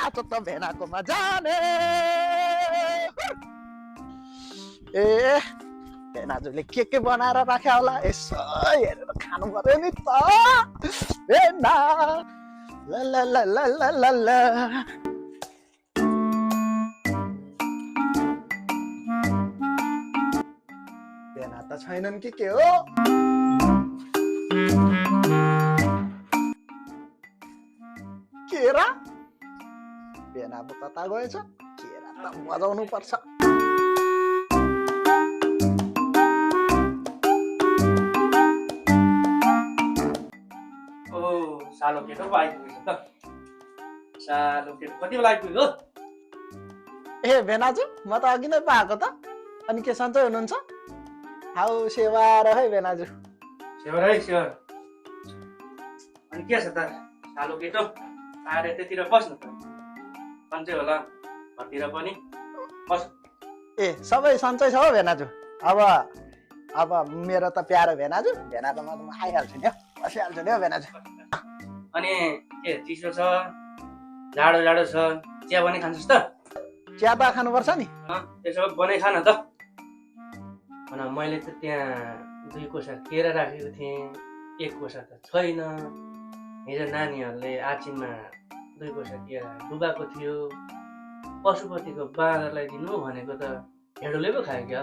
आज त भेनाकोमा जाने ए भेनाजुले के बनाएर राख्या होला यसो हेरेर खानु पर्यो नि त भेना ल ल ल ल ल ल ल भेना त छैनन् कि के हो केरा भेना पो कता गएछ केरा त बजाउनु पर्छ सालो केटो पो आइपुगेछ त सालो केटो कति बेला आइपुग्यो ए भेनाजु म त अघि नै पाएको त अनि के सन्चै हुनुहुन्छ हाउ सेवा र है भेनाजु सेवर है सेवर अनि के छ त सालो केटो आएर त्यतिर बस्नु त सन्चै होला घरतिर पनि बस ए सबै सन्चै छ हो भेनाजु अब मेरो त प्यारो भेनाजु भेना त म आइहाल्छु नि हौ बसिहाल्छु नि हौ भेनाजु अनि के चिसो छ जाडो जाडो छ चिया पनि खान्छस् त चिया त खानुपर्छ नि त्यसो भए बनाइ खान त भन मैले त त्यहाँ 2 कोसा केरा राखेको थिएँ 1 कोसा त छैन हिजो नानीहरूले आचिनमा 2 कोसा केरा डुबाएको थियो पशुपतिको बाँदरलाई दिनु भनेको त हेडोले पो खायो क्या